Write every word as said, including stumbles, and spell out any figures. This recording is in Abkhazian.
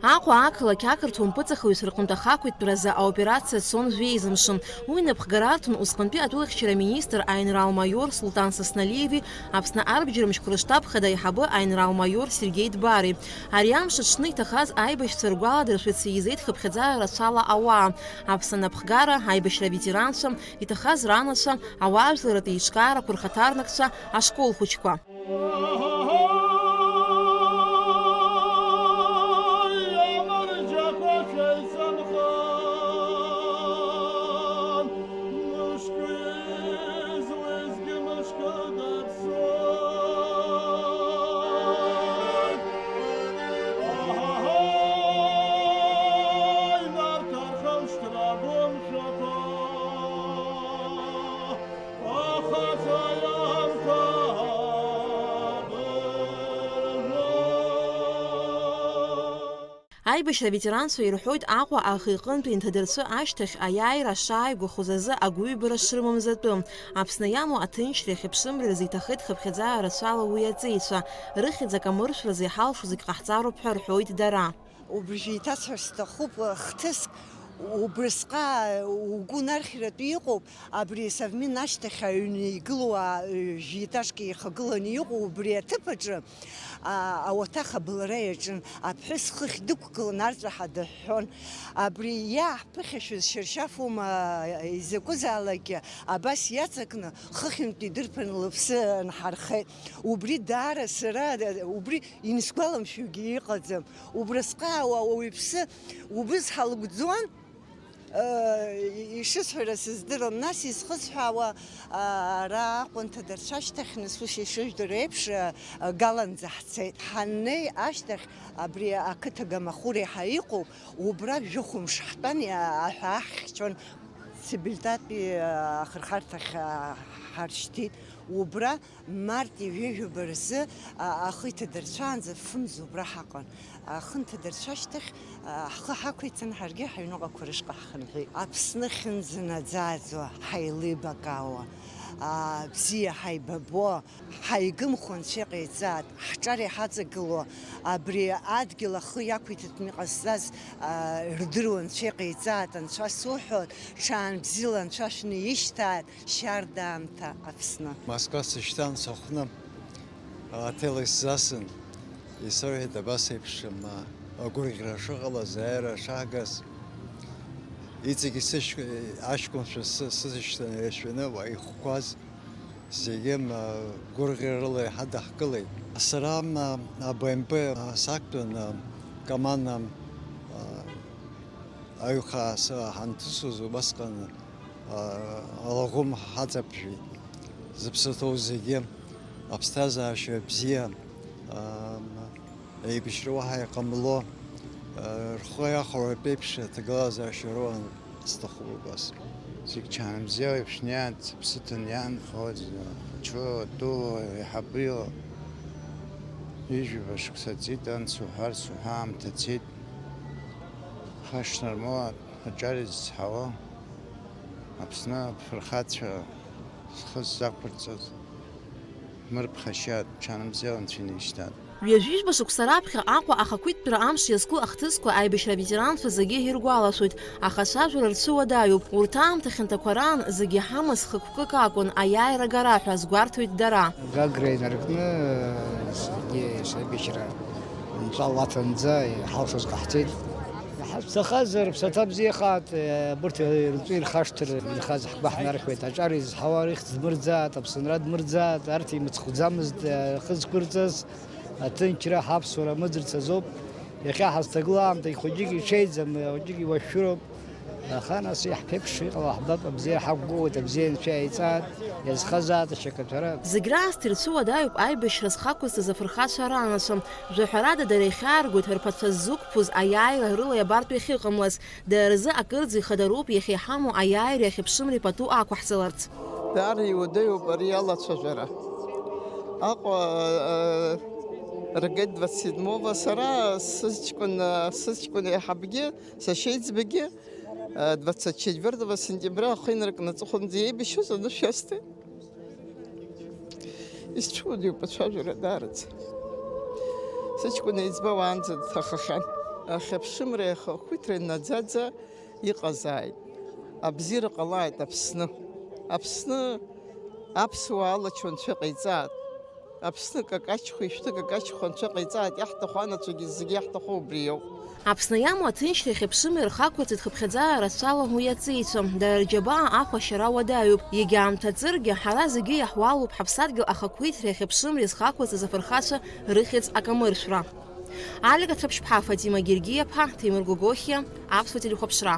Аҟәа ақалақь ақырҭуа мпыҵахаҩцәа рҟынтә ахақәиҭтәразы аоперациа цон жәеиза мшы. Уи напхгара арҭон усҟантәи атәылахьчара министр аинрал-маиор Сулҭан Сасналиеви Аԥсны арбџьармшьқәа рыштаб хада аиҳабы аинрал-маиор Сергеи Дбари. Ари амш аҽны иҭахаз аибашьцәа ргәаладыршәарц еизеит хыԥхьаӡара рацәала ауаа, Аԥсны анапхгара, аибашьра аветеранцәа, иҭахаз ранацәа, ауаажәларратә еиҿкаарақәа рхаҭарнакцәа, ашкол хәыҷқәа. Аибашьра аветеранцәа ирҳәоит Аҟәа аӷа иҟынтәи инҭадырцәы ашьҭахь аиааира шааигәахоз азы агәыҩбара шрымамыз атәы. Аԥсны иамоу аҭынчреи ахьыԥшымреи рзы иҭахеит хыԥхьаӡара рацәала уи аҵеицәа. Рыхьӡ акамыршәразы иҳалшо зегь ҟаҳҵароуп ҳәа рҳәоит дара. Убрыжәы еиҭасҳәар сҭахуп, хҭыск, убрысҟак угәы унархьратәы иҟоуп, абри Совмин ашьҭахь аҩны игылоу, а, жәа-етажк еихагыланы иҟоу убри аҭыԥ аҿы, а, ауаҭах абылра иаҿын, аԥҳәыс хыхь дықәгылан арҵәаҳа дыҳәҳәон. Абри иааҳԥыхьашәаз шьаршьафума, изакәызаалакгьы абас иаҵакны, хыхьынтә идырԥаны лыԥсы нҳархеит. Убри даара сара, убри инсгәаламшәогьы иҟаӡам. Убрысҟак ауаҩԥсы убыс ҳалгәӡуан, э, ишысҳәара сыздырам. Нас изхысҳәаауа, а, ара Аҟәа анҭадырцәа ашьҭахь, нас ус ишыжәдыруа еиԥш, а, Галанӡа ҳцеит. Ҳаннеи ашьҭахь абри ақыҭа Гамахәыра еиҳа иҟоуп, убра жәохәымш ҳтәан, а, аҳәаа ҳхьчон. Цибельтатәи, а, ахырхарҭахь, а, ҳаршьҭит. Убра Март ҩажәаба рзы, а, ахы иҭадырцәаанӡа фымз убра ҳаҟан. Ахы нҭадырцәа ашьҭахь, а, ҳхы ҳақәиҭын, ҳаргьы ҳаҩныҟақәа рышҟа ҳхынҳәит. Аԥсны хьынӡанаӡааӡо, ҳаилибакаауа, а, бзиа ҳаибабо, ҳаигымхо Анцәа иҟаиҵааит, ҳҿар иҳаҵагылоу абри адгьыл ахы иақәиҭтәны иҟазҵаз, а, рдыруа Анцәа иҟаиҵааит, Анцәа суҳәоит, ҽаан бзиала Анцәа шәнеишьҭааит. Шьарда аамҭа Аԥсны. Москва сышьҭан сыхәны, аотел исзасын, исырҳәеит абас еиԥш, м, агәырӷьара шыҟалаз, аиааира шаагаз, иҵегьы сышь-, аҷкәынцәа сы-, сышьҭан иршәаны уа ихқәаз зегьы, м, гәырӷьарала иҳадаҳкылеит. Сара, м, а Б М П сақәтәан, м, Каман, м, а, аҩхаа асы ҳанҭысуаз убасҟан, а, алаӷәым ҳаҵаԥжәеит. Зыԥсы ҭоу зегьы аԥсҭазаашьа бзиа, а, еибашьра уаҳа иҟамло, а, рхы иахәартә еиԥш аҭагылазаашьа роуан сҭахуп убас. Зегь чарамзиала еиԥш иаан, зыԥсы ҭаны иаанхоз, ахәыҷы, атәы, аиҳабы, ижәаба шықәса ҵит, анс уҳәарц уҳәа аамҭа цеит. Хашҭнармоуа аҿар изызҳауа, Аԥсны аԥырхацәа зхы ззақәырҵаз, мырԥхашьа, ҽанымзеи Анцәа инеишьҭад. Ҩажәижәба шықәса раԥхьа Аҟәа ахақәиҭтәра амш иазку ахҭысқәа аибашьра аветеранцәа зегьы иргәалашәоит, аха ацәажәара рцәыуадаҩуп. Урҭ аамҭа хьанҭақәа раан зегьы ҳамаз хықәкык акәын, аиааира агара ҳәа азгәарҭоит дара. Гагра инаркны, зегьы саибашьра нҵәа лаҭанӡа иҳалшоз ҟаҳҵеит. Иҳазҭахаз рыԥсаҭа бзиахааит, абырҭ рҵәы ирхашҭыр, инхаз ҳгәы ҳнархьуеит. Аҿар изҳауа рыхьӡ дмырӡааит, Аԥсынра дмырӡааит, арҭ имыцхәӡамызт, рхы зқәырҵаз, аҭынчра, ҳаԥсуара мыӡырц азоуп. Иахьа ҳазҭагылоу аамҭагь хәыҷык иҽеиӡам, хәыҷык иуашәшәыроуп. Аха нас иаҳԥеиԥш иҟало ҳбап, абзиара ҳақәгәыӷуеит, абзиа Анцәа иаиҵааит, иазхазааит ашьакаҭәара. Зегь раасҭа ирцәыуадаҩуп аибашьра зхақәызҵаз афырхацәа ранацәа. Жәаҳәарада, дара ихьааргоит рԥацәа ззықәԥоз аиааира рыла иабартә иахьыҟамлаз. Дара рзы акырӡа ихадароуп иахьа иҳамоу аиааиреи ахьыԥшымреи пату ақәаҳҵаларц. Даара иуадаҩуп ари алацәажәара. Аҟәа, э, ргеит двадцать седьмого, сара сыҷкәын, э, сыҷкәын еиҳабгьы, сашьеиҵбагьы, э, двадцать четвёртого сентября ахы инаркны аҵыхәанӡа еибашьуаз анышә иасҭеит. Исцәыуадаҩуп ацәажәара даараӡа. Сыҷкәын еиҵбы уаанӡа дҭахахьан. Ахьыԥшымреи ахақәиҭреи наӡаӡа иҟазааит. Абзиара ҟалааит Аԥсны. Аԥсны аԥсуаа алачо анцәа ҟаиҵааит. Аԥсны какачхо, ишәҭы какачхо анцәа ҟаиҵааит, иаҳҭаху анацәагьы зегьы иаҳҭаху убри иоуп. Аԥсны иамоу аҭынчреи ахьыԥшымреи рхақәиҭреи хыԥхьаӡара рацәала уи аҵеицәа, дара рџьабаа ахә ашьара уадаҩуп. Иагьаамҭаҵыргьы, ҳара зегьы иаҳуалуп ҳаԥсадгьыл ахақәиҭреи ахьыԥшымреи зхақәиҭыз афырхацәа рыхьӡ акамыршәра. Алика Ҭаԥшьԥҳа, Фатима Гергиаԥҳа, Ҭемыр Гогохиа, Аԥсуа телехәаԥшра.